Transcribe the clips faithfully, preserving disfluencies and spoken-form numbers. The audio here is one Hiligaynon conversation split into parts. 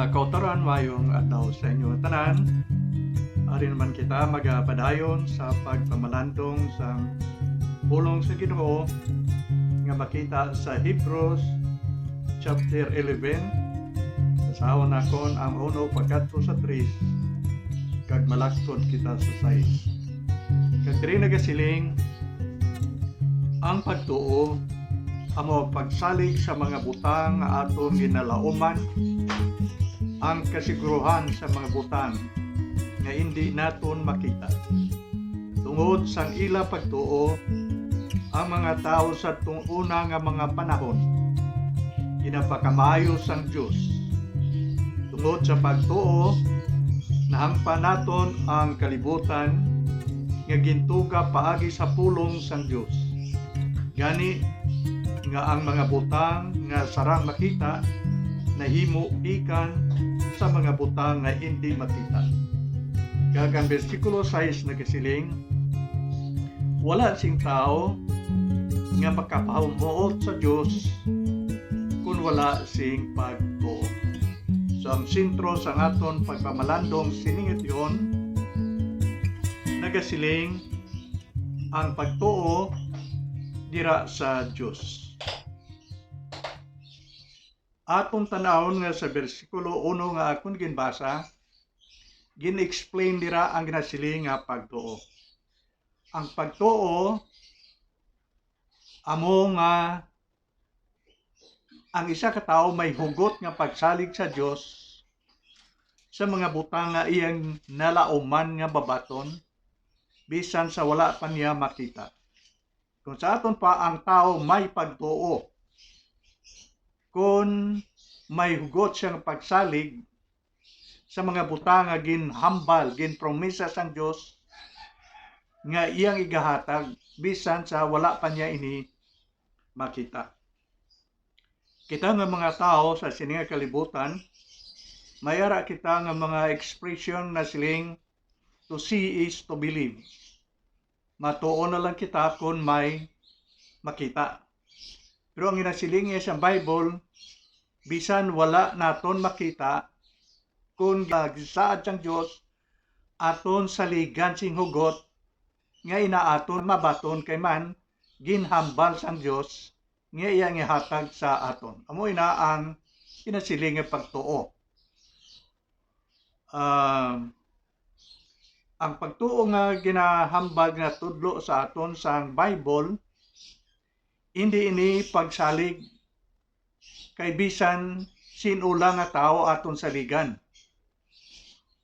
Kautoran, mayong adlaw sa inyo tanan. Ari naman kita magapadayon sa pagpamalandong sang pulong sa Ginoo nga makita sa Hebrews chapter eleven. Basahon nakon ang uno pagkadto sa tres, kag malakton kita sa sais. Kag diri nagasiling, ang pagtuo amo ang pagsalig sa mga butang nga aton ginalauman, ang kasiguruhan sa mga butang nga indi naton makita. Tungod sang ila pagtuo, ang mga tawo sadtong una nga mga panahon ginapakamaayo sang Dios. Tungod sa pagtuo, nahangpan naton ang kalibutan nga gintuga paagi sa pulong sang Dios. Gani nga ang mga butang nga sarang makita nahimo gikan sa mga butang nga indi makita. Kag ang bersikulo sais nagasiling, "Wala sing tawo nga makapahimuot sa Dios kon wala sing pagtuo." So, ang sentro sang aton pagpamalandong sining nga tion nagasiling, ang pagtuo dira sa Dios. Aton tan-awon nga sa bersikulo uno nga akon ginbasa, gin-explain dira ang ginasiling nga pagtuo. Ang pagtuo amo nga ang isa ka tawo may hugot nga pagsalig sa Dios sa mga butang nga iyang nalauman nga mabaton, bisan sa wala pa niya makita. Kung sa aton pa, ang tawo may pagtuo, kung may hugot siya nga pagsalig sa mga butang nga ginhambal, ginpromisa sang Dios nga iyang igahatag, bisan sa wala pa niya ini makita. Kita nga mga tawo sa sini nga kalibutan, may ara kita nga mga expression na siling, "To see is to believe." Matuo na lang kita kon may makita. Pero ang ginasiling niya sa Bible, bisan wala naton makita, kon ginsaad sang Dios, aton saligan sing hugot nga ina aton mabaton, kay man ginhambal sang Dios nga iya nga ihatag sa aton. Amo ina ang ginasiling nga pagtuo. Ah, ang pagtuo nga ginahambal, ginatudlo sa aton sang Bible, hindi ini pagsalig kay bisan sin-o lang nga tawo aton saligan.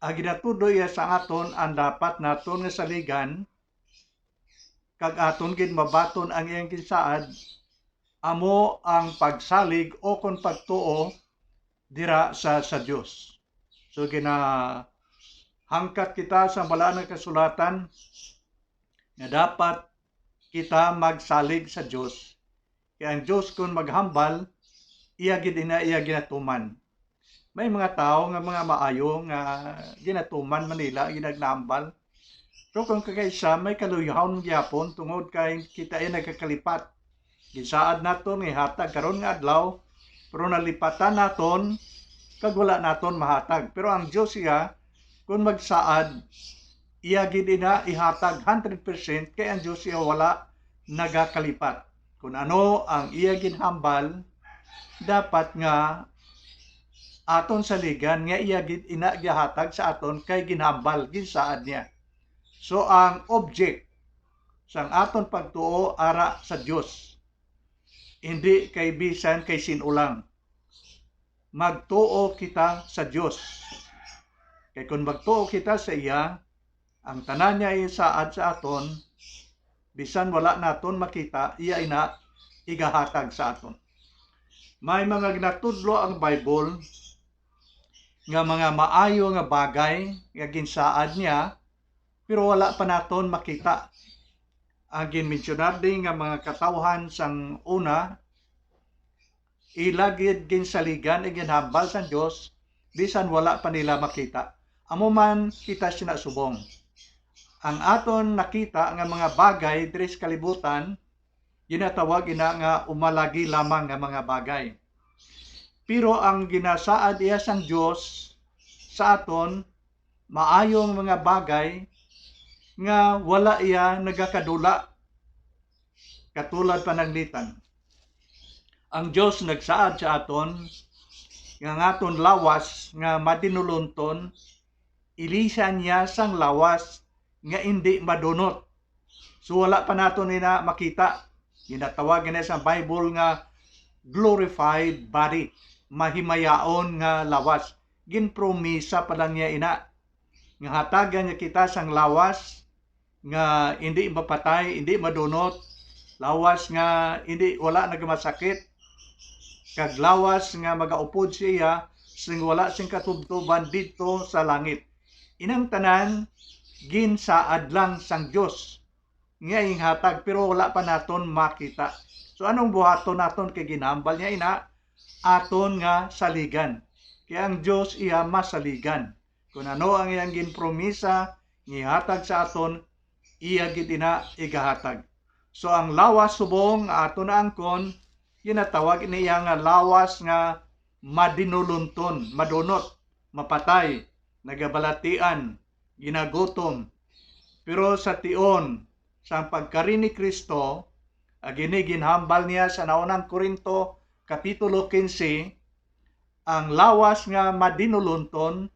Ang ginatudlo iya sa aton ang dapat naton nga saligan, kag aton gid mabaton ang iyang ginsaad, amo ang pagsalig o kon pagtuo dira sa, sa Dios. So, ginahangkat kita sa Balaan nga Kasulatan nga dapat kita magsalig sa Dios. Kay ang Dios, kon maghambal, iya gid ina iya ginatuman. May mga tawo nga mga maayo nga ginatuman man nila ang ginagnambal. Pero kung kagaisa, may kaluyahon gyapon tungod kay kita ay nagakalipat. Ginsaad naton nga ihatag karon nga adlaw, pero nalipatan naton kag wala naton mahatag. Pero ang Dios iya, kung magsaad, iya gid ina ihatag hundred percent, kay ang Dios iya wala nagakalipat. Kung ano ang iya ginhambal, dapat nga aton saligan nga iya gid ina gihatag sa aton kay ginhambal, ginsaad niya. So, ang object sang aton pagtuo ara sa Dios, hindi kay bisan kay sin-o lang. Magtuo kita sa Dios. Kay kung magtuo kita sa iya, ang tanan niya isaad sa aton, bisan wala naton makita, iya ina igahatag sa aton. May mga ginatudlo ang Bible nga mga maayo nga bagay nga ginsaad niya, pero wala pa naton makita. Ang ginmensyonar di nga mga katawhan sang una, ila gid ginsaligan ang ginhambal sang Dios, bisan wala pa nila makita. Amo man kita sina subong. Ang aton nakita nga mga bagay diri sa kalibutan, ginatawag ina nga umalagi lamang nga mga bagay. Pero ang ginasaad iya sang Dios sa aton, maayo nga mga bagay nga wala iya nagakadula, katulad pananglitan. Ang Dios nagsaad sa aton nga ang aton lawas nga madinulonton, ilisan niya sang lawas nga indi madunot. So, wala pa naton ina makita. Ginatawag niya sa Bible nga glorified body, mahimayaon nga lawas. Ginpromisa pa lang niya ina nga hatagan niya kita sang lawas nga indi mapatay, indi madunot, lawas nga indi, wala nagamasakit, kag lawas nga magaupod siya sing wala sing katubtoban didto sa langit. Inang tanan ginsaad lang sang Dios nga ginhatag, pero wala pa naton makita. So, anong buhaton naton kay ginhambal niya ina? Aton nga saligan. Kay ang Dios iya masaligan. Kung ano ang iyang ginpromisa nga ihatag sa aton, iya gid ina igahatag. So, ang lawas subong nga aton naangkon, ginatawag niya nga lawas nga madinulonton, madunot, mapatay, nagabalatian, ginagutom. Pero sa tion sang pagkari ni Cristo, ag ini ginhambal niya sa naunang Corinto, Kapitulo quince, ang lawas nga madinulonton,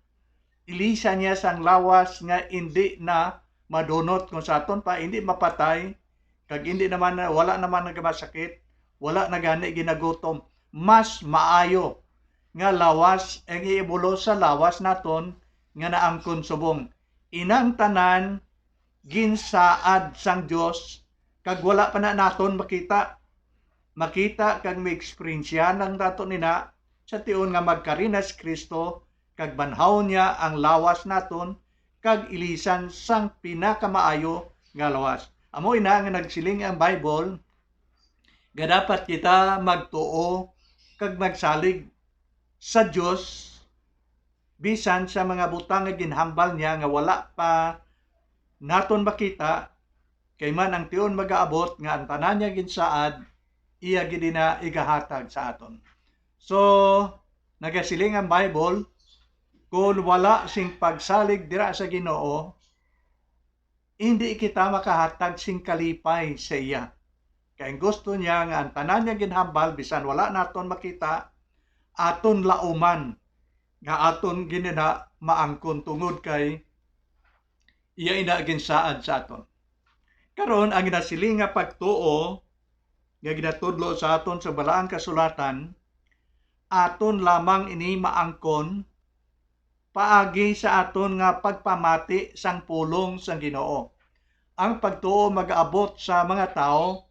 ilisan niya sang lawas nga indi na madunot, kung sa aton pa, indi mapatay, kag indi naman, wala naman nagamasakit, wala na gani ginagutom. Mas maayo nga lawas ang iibulos sa lawas naton nga naangkon subong. Inang tanan ginsaad sang Dios, kag wala pa na naton makita. Makita kag maeksperiensyahan lang naton ina sa tion nga magkari na si Cristo, kag banhawon niya ang lawas naton, kag ilisan sang pinakamaayo nga lawas. Amo ina nga nagsiling ang Bible, nga dapat kita magtuo kag magsalig sa Dios, bisan sa mga butang nga ginhambal niya nga wala pa naton makita, kay man ang tion magaabot nga ang tanan niya ginsaad, iya gid ina igahatag sa aton. So, nagasiling ang Bible, "Kon wala sing pagsalig dira sa Ginoo, indi kita makahatag sing kalipay sa iya." Kay ang gusto niya nga ang tanan niya ginhambal, bisan wala naton makita, aton lauman nga aton gid ina maangkon, tungod kay iya ina ginsaad sa aton. Karon, ang ginasiling nga pagtuo nga ginatudlo sa aton sa Balaang Kasulatan, aton lamang ini maangkon paagi sa aton nga pagpamati sang pulong sang Ginoo. Ang pagtuo mag-abot sa mga tawo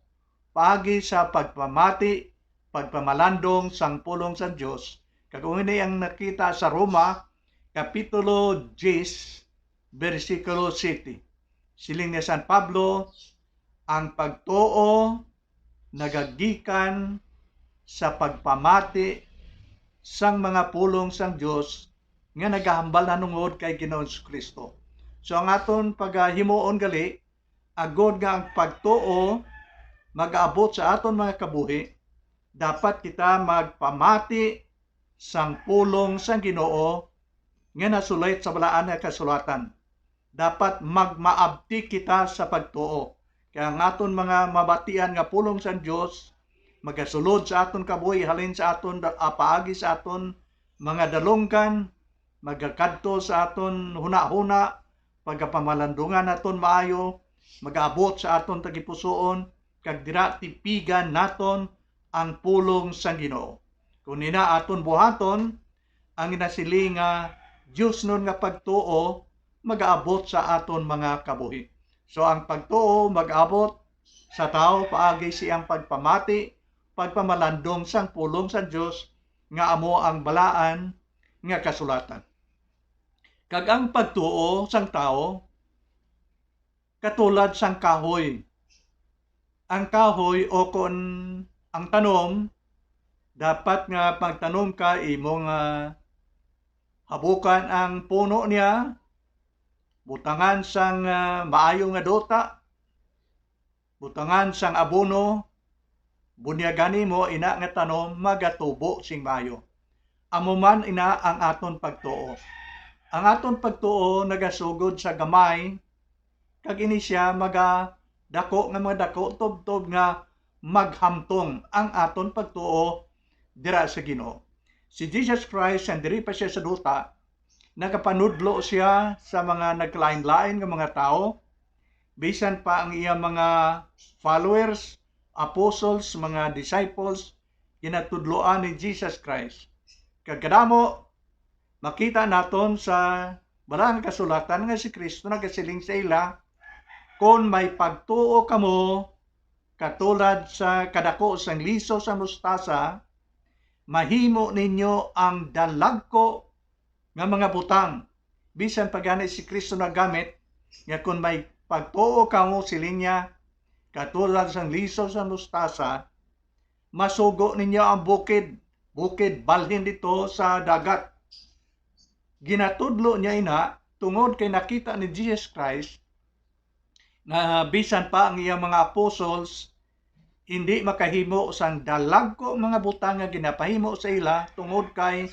paagi sa pagpamati, pagpamalandong sang pulong sang Dios. Kag amo ini ang nakita sa Roma, Kapitulo diyes, bersikulo siyete. Siling ni San Pablo, "Ang pagtuo nagagikan sa pagpamati sang mga pulong sang Dios nga nagahambal nahanungod kay Ginoong Jesu-Cristo." So, ang aton pagahimuon gali, agod nga ang pagtuo mag-abot sa aton mga kabuhi, dapat kita magpamati sang pulong sang Ginoo nga nasulat sa Balaan nga Kasulatan. Dapat magmaabtik kita sa pagtuo, kay ang aton mga mabatian nga pulong sang Dios magasulod sa aton kabuhi halin sa aton da-, ah, paagi sa aton mga dalunggan, magakadto sa aton hunahuna, pagapamalandungan naton maayo, magaabot sa aton tagipusoon, kag dira tipigan naton ang pulong sang Ginoo. Kon ina aton buhaton, ang ginasiling nga diosnon nga pagtuo magaabot sa aton mga kabuhi. So, ang pagtuo mag-abot sa tawo paagi sa iyang pagpamati, pagpamalandong sang pulong sang Dios nga amo ang Balaan nga Kasulatan. Kag ang pagtuo sang tawo katulad sang kahoy. Ang kahoy, o kon ang tanom, dapat nga pagtanom ka, imo nga habukan ang puno niya, butangan sang, ah, maayo nga duta, butangan sang abono, bunyagan nimo ina nga tanom magatubo sing maayo. Amo man ina ang aton pagtuo. Ang aton pagtuo nagasugod sa gamay, kag ini sia magadako nga mga dako tubtob nga maghamtong ang aton pagtuo dira sa Ginoo. Si Jesus Christ, sang diri pa sia sa duta, nagapanudlo sia sa mga nagkalain-lain nga mga tawo, bisan pa ang iya mga followers, apostles, mga disciples, ginatudloan ni Jesus Christ. Kag kadamo, makita naton sa Balaan nga Kasulatan nga si Cristo nagasiling sa ila, "Kon may pagtuo kamo katulad sa kadako sang liso sa mustasa, mahimo ninyo ang dalagko nga mga butang." Bisan pa gani si Cristo nagamit nga, "Kon may pagtuo kamo," siling niya, "katulad sang liso sa mustasa, masugo ninyo ang bukid, bukid, balhin dito sa dagat." Ginatudlo niya ina tungod kay nakita ni Jesus Christ nga bisan pa ang iyang mga apostles hindi makahimo sang dalagko mga butang nga ginapahimo sa ila tungod kay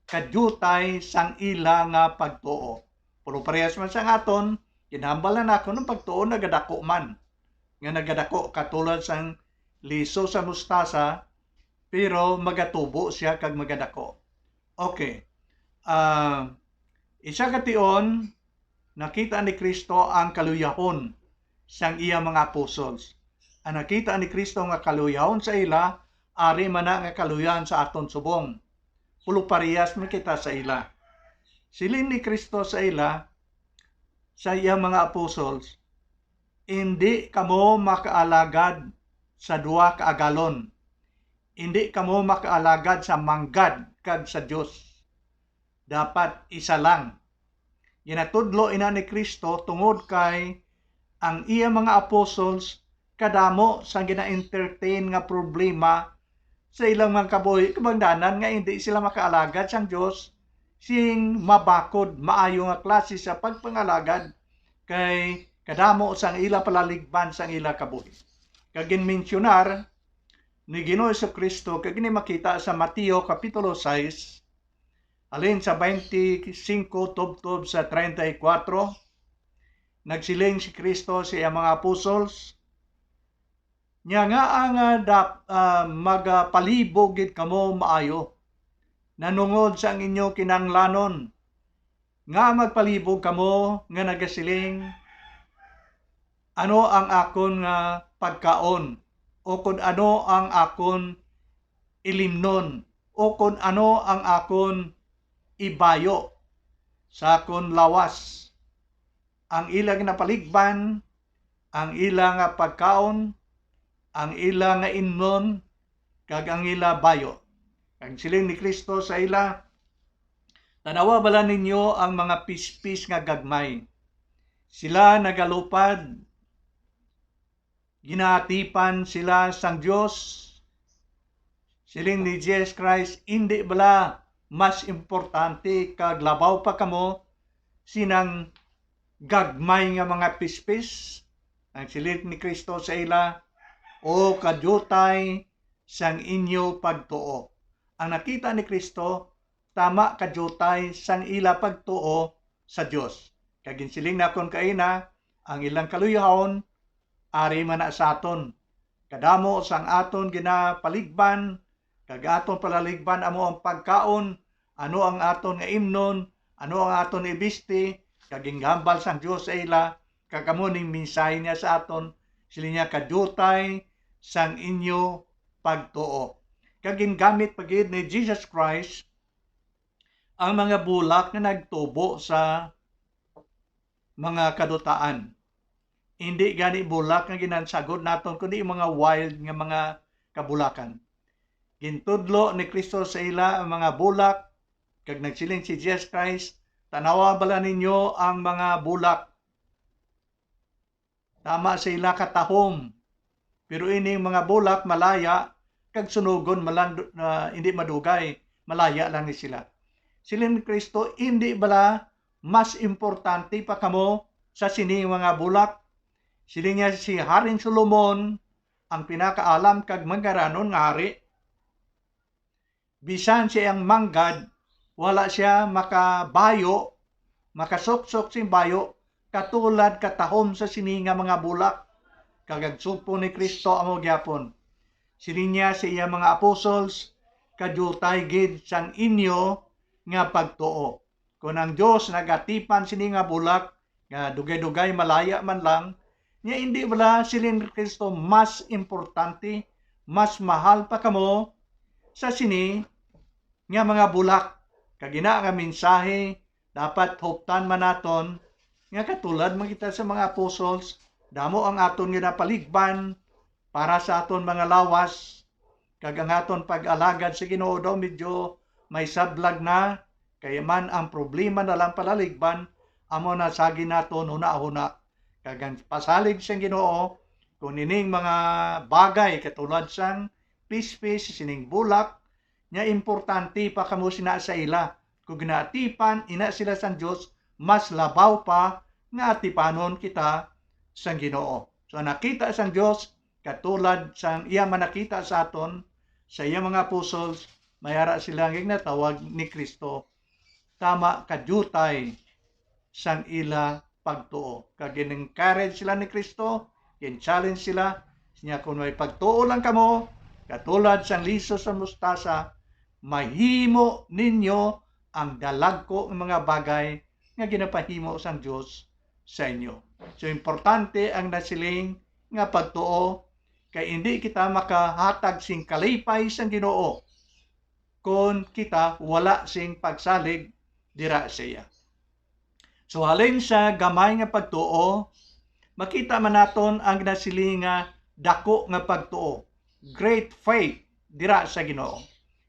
kadiutay sang ila nga pagtuo. Pero parehas man sang aton, ginhambal na naton ang pagtuo nagadako man, nga nagadako katulad sang liso sa mustasa, pero magatubo sia kag magadako. Okay. Ah, isa ka tion, nakita ni Cristo ang kaluyahon sang iya mga apostles. Ang nakita ni Cristo nga kaluyahon sa ila, ari man na nga kaluyahan sa aton subong. Pulo parehas man kita sa ila. Siling ni Cristo sa ila, sa iyang mga apostles, "Indi kamo makaalagad sa duha ka agalon. Indi kamo makaalagad sa manggad kag sa Dios. Dapat isa lang." Ginatudlo ina ni Cristo tungod kay ang iya mga apostles kadamo sang gina-entertain nga problema sa ilang mga kabuhi, kabangdanan nga hindi sila makaalagad sang Dios sing mabakod, maayo nga klase sa pagpangalagad, kay kadamo sang ila palaligban sang ila kabuhi. Kag ginmensyonar ni Ginoong Jesu-Cristo, kag ini makita sa Mateo Kapitulo sais, halin sa twenty-five tubtob sa treinta y cuatro, nagsiling si Cristo sa iyang mga apostles, "Nya, ngaa nga dap-, ah, magapalibog gid kamo maayo nanungod sang inyo kinahanglanon, nga magpalibog kamo nga nagasiling, 'Ano ang akon nga pagkaon?' ukon, 'Ano ang akon ilimnon?' ukon, 'Ano ang akon ibayo sa akon lawas?' Ang ila ginapaligban, ang ila nga pagkaon, ang ila nga imnon, kag ang ila bayo. Kag siling ni Cristo sa ila, "Tan-awa bala ninyo ang mga pispis nga gagmay? Sila nagalupad, ginaatipan sila sang Dios." Siling ni Jesus Christ, "Indi bala mas importante kag labaw pa kamo sinang gagmay nga mga pispis?" Ang siling ni Cristo sa ila, "O kadiutay sang inyo pagtuo." Ang nakita ni Cristo, tama kadiutay sang ila pagtuo sa Dios. Kag ginsiling nakon kaina, ang ilang kaluyahon ari man na sa aton. Kadamo sang aton ginapaligban, kag aton palaligban amo ang pagkaon, ano ang aton nga imnon, ano ang aton ibisti, kag ginhambal sang Dios sa ila, kag amo ning mensahe niya sa aton, siling niya, "Kadiutay sang inyo pagtuo." Kag gingamit pa gid ni Jesus Christ ang mga bulak nga nagtubo sa mga kadutaan. Indi gani bulak nga ginansagod naton, kundi yung mga wild nga mga kabulakan. Gintudlo ni Cristo sa ila ang mga bulak, kag nagsiling si Jesus Christ, "Tanawa bala ninyo ang mga bulak. Tama sa ila katahom. Pero ining mga bulak malaya, kag sunugon man lang, ah, hindi madugay, malaya lang ni sila." Siling ni Cristo, "Hindi bala mas importante pa kamo sa sini mga bulak?" Siling niya, "Si Haring Solomon, ang pinakaalam kag mangaranon nga hari, bisan siya ang manggad, wala siya makabayo, makasuksok sing bayo, katulad katahom sa sini nga mga bulak. Kag ang sugpo ni Cristo amo gyapon. Siling niya sa iya mga apostles, "Kadiutay gid sang inyo nga pagtuo." Kon ang Dios nagatipan sini nga bulak, nga dugay-dugay malaya man lang, nya indi bala, siling ni Cristo, mas importante, mas mahal pa kamo sa sini nga mga bulak? Kag ina nga mensahe dapat huptan man naton, nga katulad man kita sa mga apostles, damo ang aton ginapaligban para sa aton mga lawas, kag ang aton pag-alagad sa Ginoo daw medyo may sablag na, kay man ang problema na lang palaligban, amo na sagi naton hunahuna. Kag ang pasalig sang Ginoo, kung ining mga bagay katulad sang pispis, sining bulak, nya importante pa kamo sina sa ila. Kung ginaatipan ina sila sang Dios, mas labaw pa nga atipanon kita sang Ginoo. So, nakita sang Dios, katulad sang iya manakita sa aton, sa iya mga apostles, may ara sila nga ginatawag ni Cristo. Tama, kadiutay sang ila pagtuo. Kag gin-encourage sila ni Cristo, gin-challenge sila. Siya, "Kung may pagtuo lang kamo, katulad sang liso sa mustasa, mahimo ninyo ang dalagko nga mga bagay nga ginapahimo sang Dios sa inyo." So, importante ang nasiling nga pagtuo, kay indi kita makahatag sing kalipay sang Ginoo kon kita wala sing pagsalig dira sa iya. So, halin sa gamay nga pagtuo, makita man naton ang nasiling nga dako nga pagtuo, great faith, dira sa Ginoo.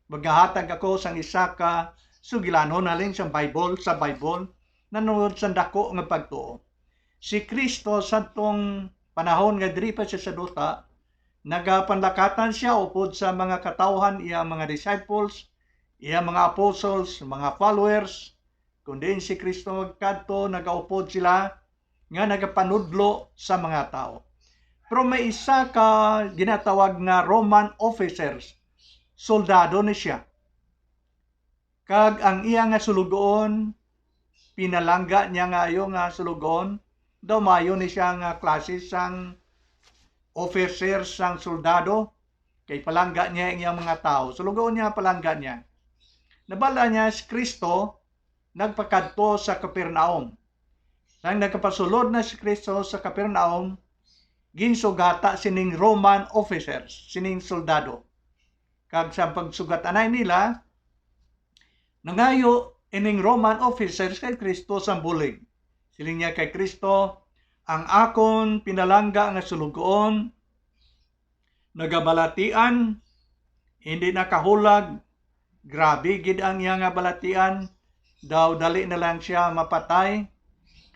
Magahatag ako sang isa ka sugilanon halin sa Bible, sa Bible, nahanungod sa dako nga pagtuo. Si Cristo, sadtong panahon nga diri pa siya sa duta, nagapanlakatan sia upod sa mga katawhan, iya mga disciples, iya mga apostles, mga followers. Kun diin si Cristo magkadto, nagaupod sila nga nagapanudlo sa mga tawo. Pero may isa ka ginatawag nga Roman officers, soldado ni siya. Kag ang iya nga sulugoon, pinalangga niya nga ayo nga sulugoon, daw maayo ni siya nga klase sang officer sang soldado, kay palangga niya ang iyang mga tawo. Sulugoon niya, palangga niya. Nabal-an niya si Cristo nagpakadto sa Capernaum. Nang nagkapasulod na si Cristo sa Capernaum, ginsugata sining Roman officers, sining soldado. Kag sa pagsugat-anay nila, nangayo ining Roman officers kay Cristo sang bulig. Siling niya kay Cristo, "Ang akon pinalangga nga sulugoon nagabalatian, hindi nakahulag, grabe gid ang iya nga balatian, daw dali na lang sia mapatay."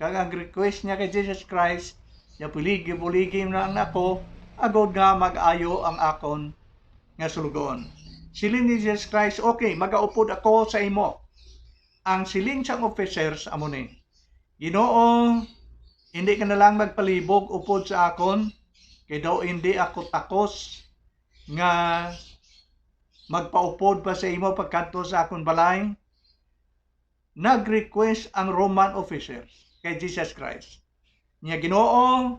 Kag ang request niya kay Jesus Christ, niya, "Buligi-buligi na lang ako, agod nga mag-ayo ang akon nga sulugoon." Siling ni Jesus Christ, "Okay, magaupod ako sa imo." Ang siling sang officers amo ni, "Ginoo, hindi ka na lang magpalibog upod sa akon, kay daw hindi ako takos nga magpaupod pa sa imo pagkadto sa akon balay." Nag-request ang Roman officers kay Jesus Christ, niya, "Ginoo,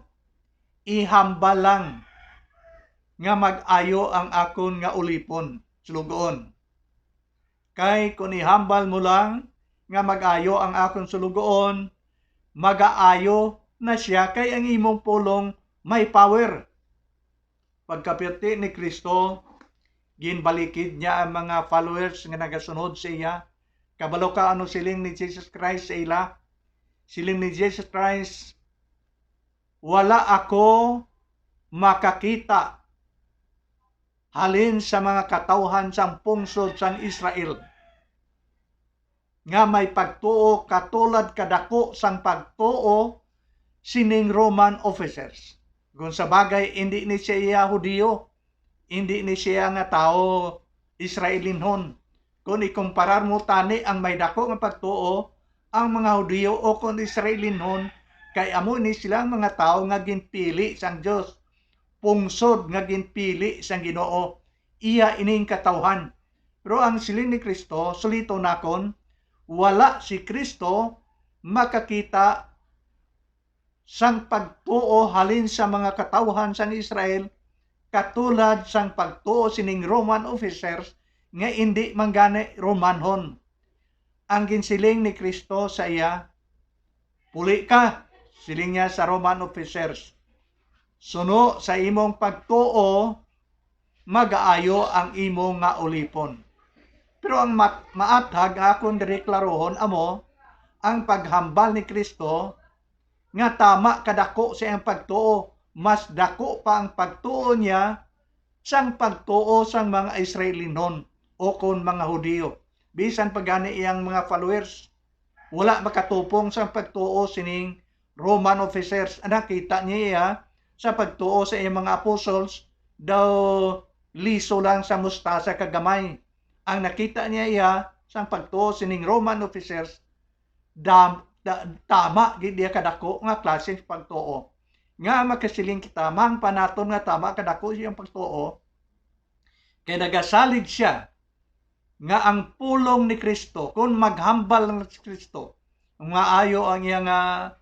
ihambal lang nga mag-ayo ang akon nga ulipon, sulugoon. Kay kon ihambal mo lang nga mag-ayo ang akon sulugoon, magaayo na sia, kay ang imong pulong may power." Pagkapati ni Cristo, ginbalikid niya ang mga followers nga nagasunod sa iya. Kabalo ka ano siling ni Jesus Christ sa ila? Siling ni Jesus Christ, "Wala ako makakita halin sa mga katawhan sang pungsod sang Israel nga may pagtuo katulad kadako sang pagtuo sining Roman officers." Kung sa bagay, indi ni siya Hudiyo, indi ni siya nga tawo Israelinhon. Kung ikumparar mo tani ang may dako nga pagtuo, ang mga Hudiyo o kon Israelinhon, kay amo ni sila ang mga tawo nga ginpili sang Dios, pungsod nga ginpili sang Ginoo. Iya ining katawhan. Pero ang siling ni Kristo, suliton nakon, wala si Kristo makakita sang pagtuo halin sa mga katawhan sang Israel, katulad sang pagtuo sining Roman officers nga indi man gani Romanhon. Ang ginsiling ni Kristo sa iya, "Puli ka," siling niya sa Roman officers, "suno sa imong pagtuo, magaayo ang imo nga ulipon." Pero ang mat-, maathag nga akon diri klarohon amo ang paghambal ni Kristo nga tama kadako sa iyang pagtuo, mas dako pa ang pagtuo niya sang pagtuo sang mga Israelinon o kon mga Hudiyo. Bisan pa gani iyang mga followers, wala makatupong sang pagtuo sining Roman officers. Ang nakita niya iya sa pagtuo sa iyang mga apostles, daw liso lang sa mustasa ka gamay. Ang nakita niya iya sang pagtuo sining Roman officers, dam-, da-, tama gid iya kadako nga klase sa pagtuo. Nga makasiling kita, mahangpan naton nga tama kadako siyang pagtuo, kay nagasalig siya nga ang pulong ni Kristo, kung maghambal lang si Kristo, maayo ang iya nga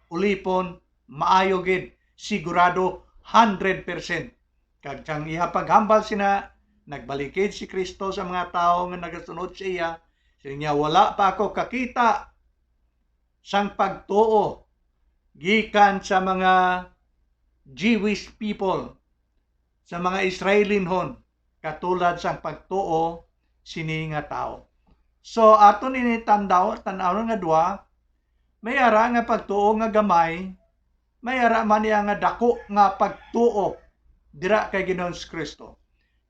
ulipon, maayo gid, sigurado, hundred percent. Kag sang iya paghambal sina, nagbalikid si Kristo sa mga tawo nga nagasunod sa iya. Siling niya, "Wala pa ako kakita sang pagtuo gikan sa mga Jewish people, sa mga Israelinhon, katulad sang pagtuo sini nga tawo." So, aton ini tandaw, tan-awon nga dua, may ara nga pagtuo nga gamay, may ara man niya nga dako nga pagtuo dira kay Ginoong Kristo.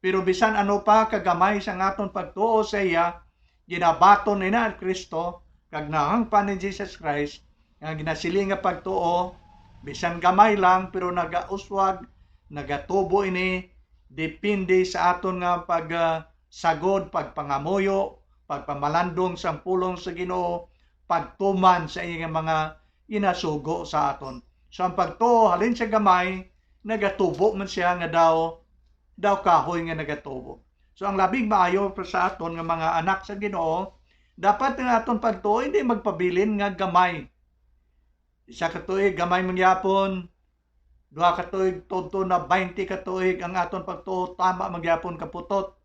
Pero bisan ano pa kagamay sang aton pagtuo sa iya, ginabaton ina ni Kristo, kag nahangpan ni Jesus Christ nga ginasiling nga pagtuo, bisan gamay lang, pero nagauswag, nagatubo ini, depende sa aton nga pag, ah, sagod, pagpangamuyo, pagpamalandong sang pulong sa Ginoo, pagtuman sa iya nga mga ginasugo sa aton. So, ang pagtuo halin sa gamay, nagatubo man siya nga daw, daw kahoy nga nagatubo. So, ang labing maayo pa sa aton nga mga anak sa Ginoo, dapat nga aton pagtuo hindi magpabilin nga gamay. Isa ka tuig, gamay man gyapon. Duha ka tuig, tubtob na twenty ka tuig, ang aton pagtuo tama man gyapon kaputot.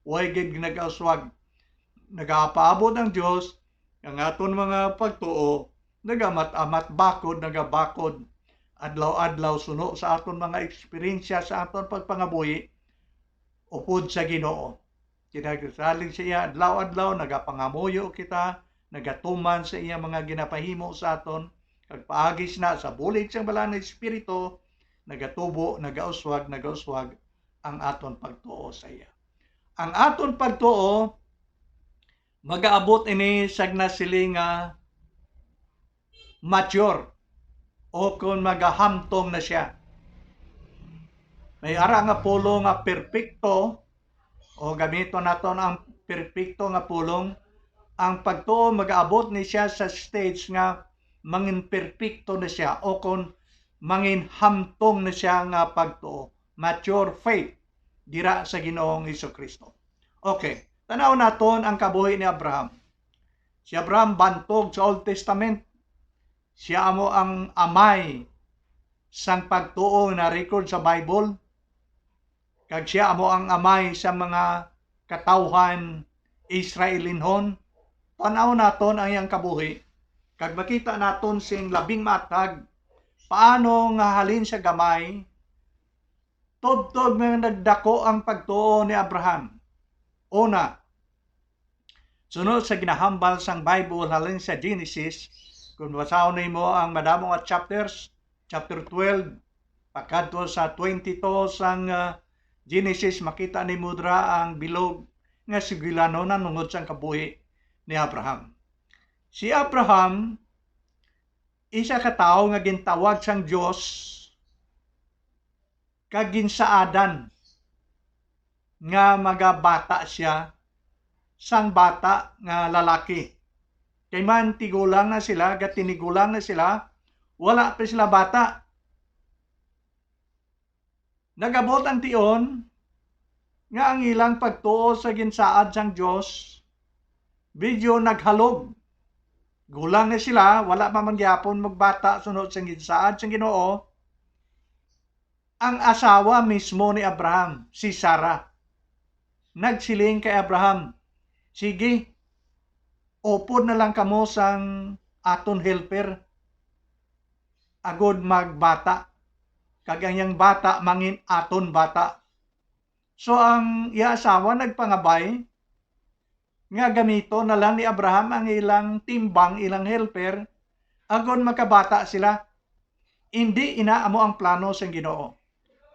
Way gid nagauswag. Nagapaabot ang Dios, ang aton mga pagtuo nagamat-amat, bakod, nagabakod, adlaw-adlaw suno sa aton mga eksperyensya sa aton pagpangabuhi upod sa Ginoo. Kinagsalig sa iya adlaw-adlaw, nagapangamuyo kita, nagatuman sa iya mga ginapahimo sa aton, kag paagi sina sa bulig sang Balaan nga Espiritu, nagatubo, nagauswag, nagauswag ang aton pagtuo sa iya. Ang aton pagtuo, magaabot ini sa ginasiling nga mature o kon magahamtong na siya. May ara nga pulong nga perpekto, o gamiton naton ang perpekto nga pulong. Ang pagtuo, magaabot ni siya sa stage nga mangin perpekto na siya, o kon mangin hamtong na siya nga pagtuo, mature faith, dira sa Ginoong Jesu-Cristo. Okay, tan-aw naton ang kabuhi ni Abraham. Si Abraham bantog sa Old Testament. Siya amo ang amay sang pagtuo nga na-record sa Bible. Kag siya amo ang amay sa mga katawhan Israelinhon. Tan-aw naton ang iyang kabuhi, kag makita naton sing labing maathag paano nga halin sa gamay, tubtob nga nagdako ang pagtuo ni Abraham. Una, suno sa ginahambal sang Bible halin sa Genesis, kung basahon nimo ang madamo nga chapters, chapter twelve, pakadto sa twenty-two sang, ah, Genesis, makita nimo dira ang bilog nga sugilanon na tungod sang kabuhi ni Abraham. Si Abraham, isa ka tawo nga gintawag sang Dios kag ginsaadan nga magabata sia sang bata nga lalaki. Kay man tigulang na sila, gatinigulang na sila, wala pa sila bata. Nagabot ang tion, nga ang ilang pagtuo sa ginsaad sang Dios medyo naghalog. Gulang na sila, wala pa man gyapon magbata sunod sang ginsaad sang Ginoo. Ang asawa mismo ni Abraham, si Sarah, nagsiling kay Abraham, "Sige, upod na lang kamo sang aton helper, agod magbata, kag ang iyang bata mangin aton bata." So, ang iya asawa nagpangabay nga gamiton na lang ni Abraham ang ilang timbang, ilang helper, agod makabata sila. Indi ina amo ang plano sang Ginoo.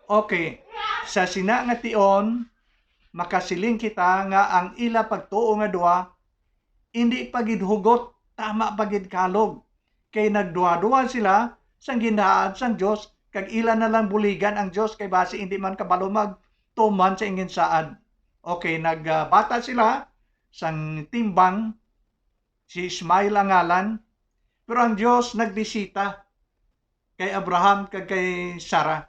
Okay, sa sina nga tion, makasiling kita nga ang ila pagtuo nga duha indi pa gid hugot, tama pa gid kahalog, kay nagduhaduha sila sang ginsaad sang Dios, kag ila na lang buligan ang Dios, kay basi indi man kabalo magtuman sa ginsaad. Okay, nagbata sila sang timbang, si Ismael ang ngalan, pero ang Dios nagbisita kay Abraham kag kay Sarah.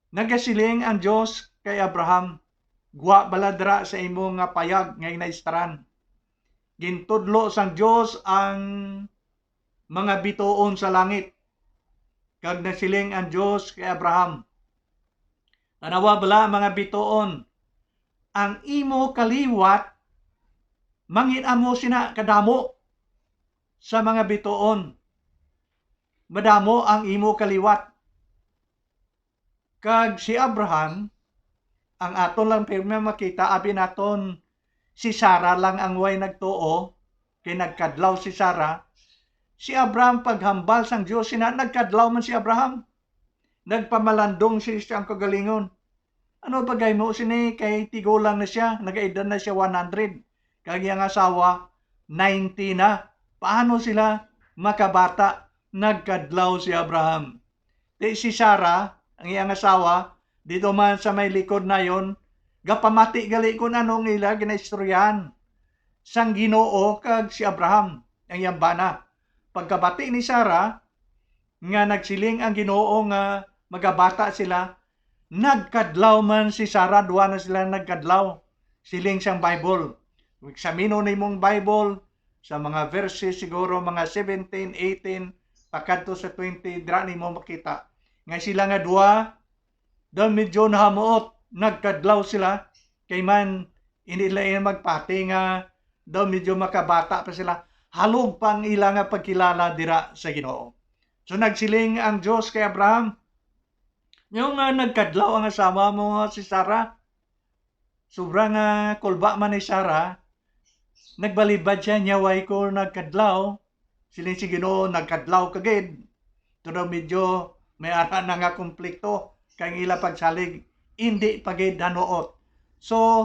Nagasiling ang Dios kay Abraham, "Gwa bala dira sa imo nga payag nga ginaistaran." Gintudlo sang Dios ang mga bituon sa langit, kag nagsiling ang Dios kay Abraham, "Tan-awa bala, mga bituon, ang imo kaliwat mangin-amo sina kadamo sa mga bituon. Madamo ang imo kaliwat." Kag si Abraham, ang aton lang pirmi makita, abi naton si Sarah lang ang way nagtuo, kay nagkadlaw si Sarah. Si Abraham, paghambal sang Dios, sina nagkadlaw man si Abraham. Nagpamalandong si siyang kagalingon. Ano pagahimo sini kay tigulang na siya, nagaedad na siya one hundred, kag iyang asawa ninety na. Paano sila makabata? Nagkadlaw si Abraham. Ti si Sarah, ang iyang asawa, dito man sa may likod nayon, gapamati gali kun ano ang ila ginaistoryahan sang Ginoo kag si Abraham, ang iyang bana. Pagkabati ni Sarah nga nagsiling ang Ginoo nga magabata sila, nagkadlaw man si Sarah, duha na sila nagkadlaw. Siling sang Bible. Kung eksaminon nimong Bible, sa mga verses siguro mga seventeen, eighteen, pakadto sa twenty, dira nimo makita nga sila nga duha daw medyo nahamuot, nagkadlaw sila, kay man, hindi nila magpati nga daw medyo makabata pa sila. Halog pa ang ila nga pagkilala dira sa Ginoo. So, nagsiling ang Dios kay Abraham, "Nyo nga nagkadlaw ang asawa mo nga si Sarah, sobra nga kulba man ni Sarah, nagbalibad siya, niya, 'Wa'y ko nagkadlaw.'" Siling si Ginoo, "Nagkadlaw ka gid." Tudaw medyo may ara na nga komplikto kay ang ila pagsalig, indi pa gid hanuot. So,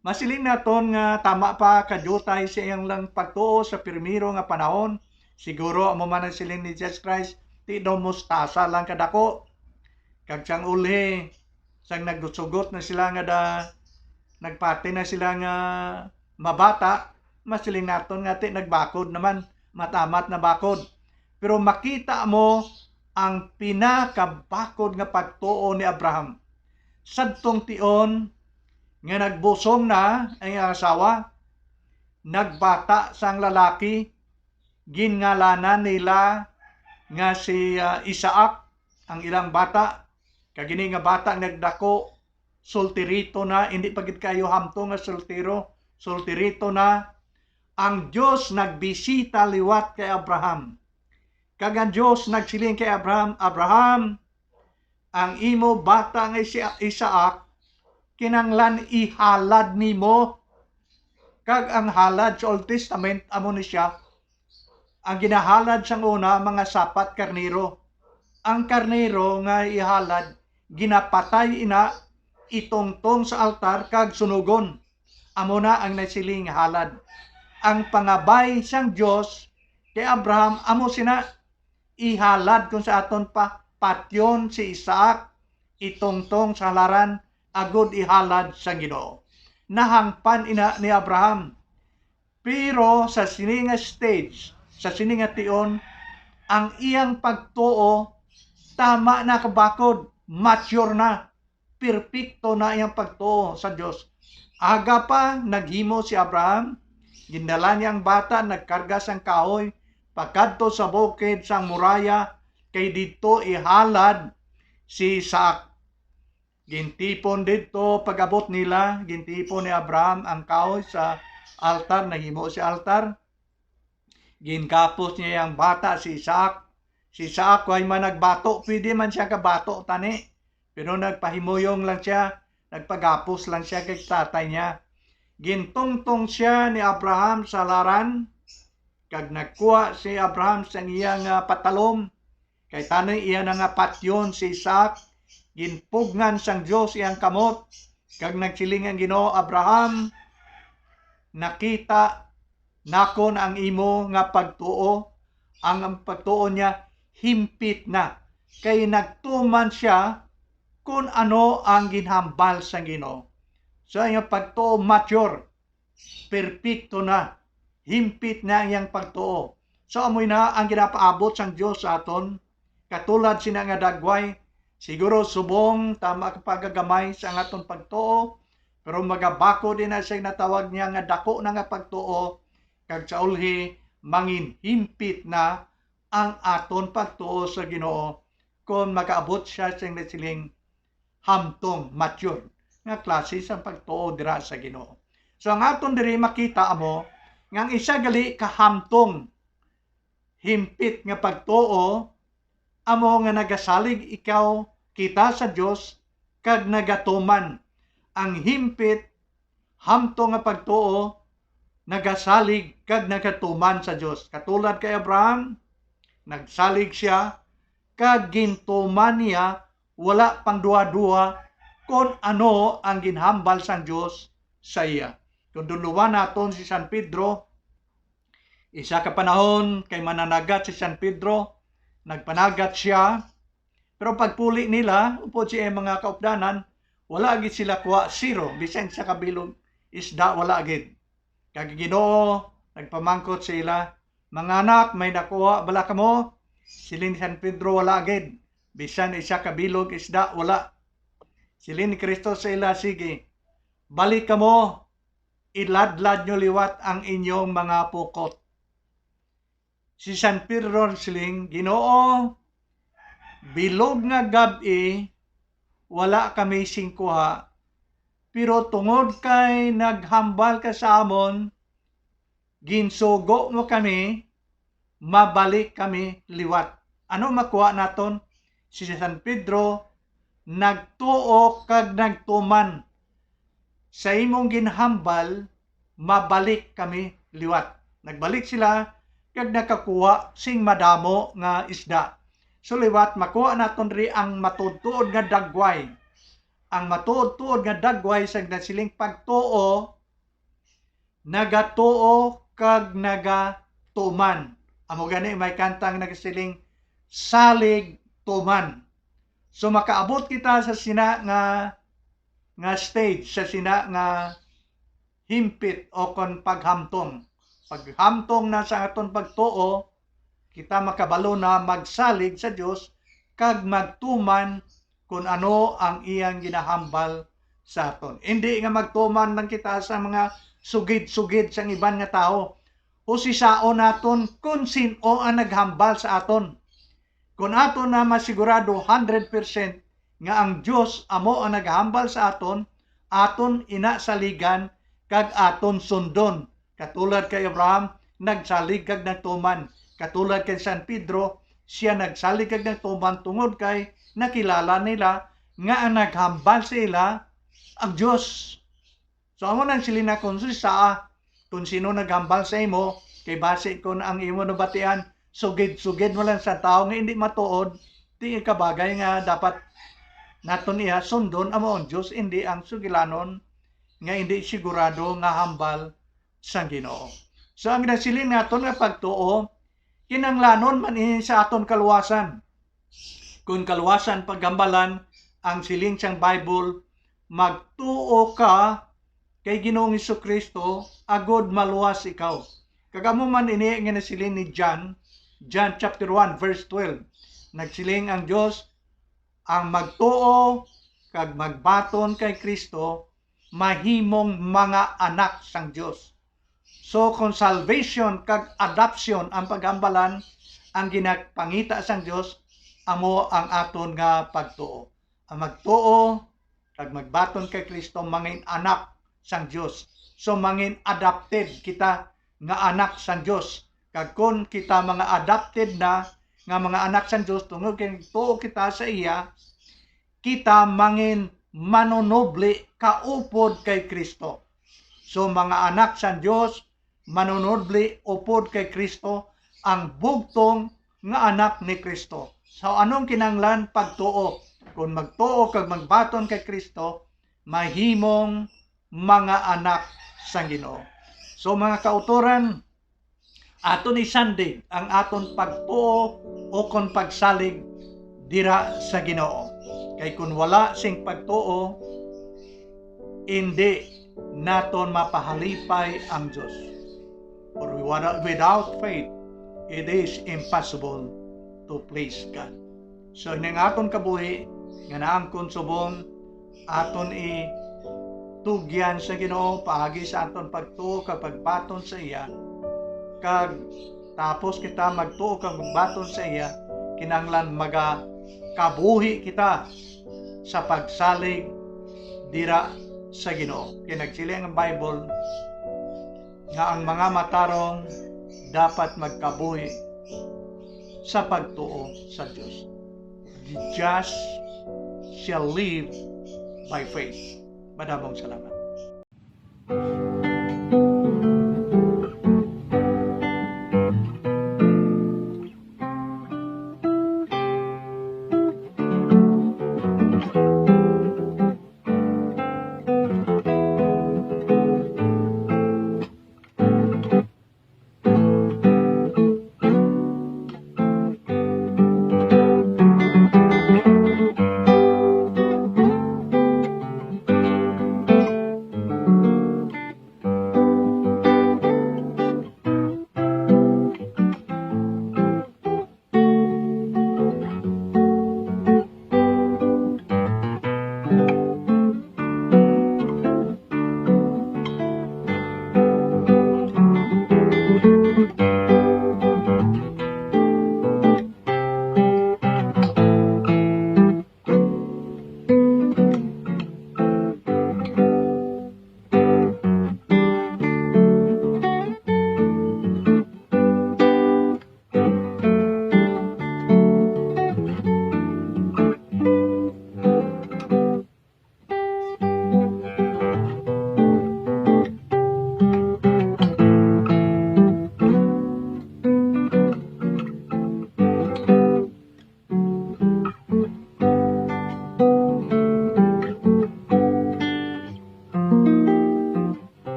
masiling naton nga tama pa, kadiutay sa iyang lang pagtuo sa primero nga panahon. Siguro amo man ang siling ni Jesus Christ, "Ti daw mustasa lang kadako." Kag sang ulhi, sang nagsugot na sila nga da-, nagpati na sila nga mabata, masiling naton nga ti nagbakod naman, matamat na bakod. Pero makita mo ang pinakabakod nga pagtuo ni Abraham. Sadtong tion nga nagbusong na ang iyang asawa, nagbata sang lalaki, ginngalanan nila nga si, ah, Isaac ang ilang bata. Kag ini nga bata nagdako, solterito na, hindi pa gid kayo hamtong nga soltero, solterito na. Ang Dios nagbisita liwat kay Abraham. Kag ang Dios nagsiling kay Abraham, "Abraham, ang imo bata nga si Isaac, kinahanglan ihalad nimo." Kag ang halad sa Old Testament, amo ni siya, ang ginahalad sang una, mga sapat karnero. Ang karnero nga ihalad, ginapatay ina, itungtong sa altar kag sunugon. Amo na ang nasiling halad. Ang pangabay sang Dios kay Abraham amo sina, ihalad kon sa aton pa, patyon si Isaac, itungtong sa halaran, agud ihalad sang Ginoo. Nahangpan ina ni Abraham. Pero sa sini nga stage, sa sini nga tion, ang iyang pagtuo tama na kabakod, mature na. perpekto na iyang pagtuo sa Dios. Aga pa naghimo si Abraham, gindala niya ang bata, nagkarga sang kahoy, pakadto sa bukid sang Moriah, kay didto ihalad si Isaac. Gintipon didto, pag-abot nila, gintipon ni Abraham ang kahoy sa altar, nahimo si altar. Gingapos niya ang bata, si Isaac. Si Isaac, way man nagbato, pwede man siya kabato tani. Pero nagpahimuyong lang siya, nagpagapos lang siya kay tatay niya. Gintungtong siya ni Abraham sa laran, kag nagkuha si Abraham sang iya nga patalom, kay tanoy iya na nga patyon si Isaac. Ginpugngan sang Dios iyang kamot, kag nagsiling ang Ginoo, "Abraham, nakita nakon ang imo nga pagtuo." Ang, ang pagtuo niya himpit na, kay nagtuman siya kon ano ang ginhambal sang Ginoo. So, ang iyang pagtuo mature, perpekto na, himpit na ang iyang pagtuo. So, amoy na ang ginapaabot sang Dios sa aton, katulad sina nga dagway. Siguro subong ta makapagagamay sa aton pagtuo, pero magabakod ina siya, natawag niya nga dako na nga pagtuo, kag sa ulhi, manginhimpit na ang aton pagtuo sa Ginoo kon makaabot siya sing nasiling hamtong, mature nga klase sang pagtuo dira sa Ginoo. So, ang aton diri makita amo nga ang isa gali ka hamtong, himpit nga pagtuo amo nga nagasalig ikaw, kita sa Dios, kag nagatuman. Ang himpit, hamtong nga pagtuo nagasalig kag nagatuman sa Dios. Katulad kay Abraham, nagsalig sia kag gintuman niya, wala pang duha-duha kon ano ang ginhambal sang Dios sa iya. Kon dunluwan naton si San Pedro, isa ka panahon kay mananagat si San Pedro, nagpanagat sia, pero pagpuli nila upod sa iyang mga kaupdanan, wala gid sila kuha, zero, bisan isa ka bilog isda wala gid. Kag ang Ginoo nagpamangkot sa ila, "Mga anak, may nakuha bala kamo?" Siling ni San Pedro, "Wala gid, bisan isa ka bilog isda wala." Siling ni Cristo sa ila, "Sige, balik kamo, iladlad nyo liwat ang inyong mga pukot." Si San Pedro nagsiling, "Ginoo, bilog nga gab-i, wala kami sing kuha, pero tungod kay naghambal ka sa amon, ginsugo mo kami, mabalik kami liwat." Ano makuha naton? Si San Pedro nagtuo kag nagtuman, "Sa imong ginhambal, mabalik kami liwat." Nagbalik sila kag nakakuha sing madamo nga isda. So liwat, makuha naton diri ang matuod-tuod nga dagway. Ang matuod-tuod nga dagway sang nasiling pagtuo nagatuo kag nagatuman. Amo gani may kanta nga nagasiling, "Salig tuman." So makaabot kita sa sina nga, nga stage, sa sina nga himpit o kon paghamtong. Paghamtong na sa aton pagtuo, kita makabalo na magsalig sa Dios kag magtuman kon ano ang iyang ginahambal sa aton. Indi nga magtuman lang kita sa mga sugid-sugid sang iban nga tawo. Husisaon naton kon sin-o ang naghambal sa aton. Kon aton na masigurado hundred percent nga ang Dios amo ang naghambal sa aton, aton ina saligan kag aton sundon. Katulad kay Abraham, nagsalig kag nagtuman. Katulad kay San Pedro, sia nagsalig kag nagtuman tungod kay nakilala nila nga ang naghambal sa ila ang Dios. So, amo nang siling nakon, "Sus, saa, kung sino naghambal sa imo, kay basi kon ang imo nabatian, sugid-sugid mo lang sa tawo nga indi matuod, di ka bagay nga dapat naton iya sundon, amo ang Dios, indi ang sugilanon nga indi sigurado nga hambal sang Ginoo." So, ang ginasiling naton nga pagtuo, kinahanglanon man ini sa aton kaluwasan. Kon kaluwasan paghambalan, ang siling sang Bible, "Magtuo ka kay Ginoong Jesu-Cristo, agod maluwas ikaw." Kag amo man ini nga nasiling ni John, John chapter one, verse twelve. Nagsiling ang Dios, "Ang magtuo kag magbaton kay Cristo, mahimong mga anak sang Dios. So, kung salvation kag adoption ang paghambalan, ang ginapangita sang Dios amo ang aton nga pagtuo. Ang magtuo kag magbaton kay Cristo, mangin anak sang Dios. So, mangin adopted kita nga anak sang Dios. Kag kon kita mga adopted na nga mga anak sang Dios, tungod kay nagtuo kita sa iya, kita mangin manunubli kaupod kay Cristo. So, mga anak sang Dios, manunubli upod kay Cristo, ang bugtong nga anak ni Cristo. So, anong kinahanglan? Pagtuo. Kung magtuo kag magbaton kay Cristo, mahimong mga anak sang Ginoo. So, mga kautoran, aton isandig ang aton pagtuo o kon pagsalig dira sa Ginoo. Kay kun wala sing pagtuo, indi naton mapahalipay ang Dios. For without, without faith, it is impossible to please God. So, ining aton kabuhi nga naangkon subong aton itugyan sa Ginoo paagi sa aton pagtuo kag pagbaton sa iya, kag tapos kita magtuo kag magbaton sa iya, kinahanglan magakabuhi kita sa pagsalig dira sa Ginoo. Kay nagsiling ang Bible nga ang mga matarong dapat magkabuhi sa pagtuo sa Dios. The just shall live by faith. Madamong salamat.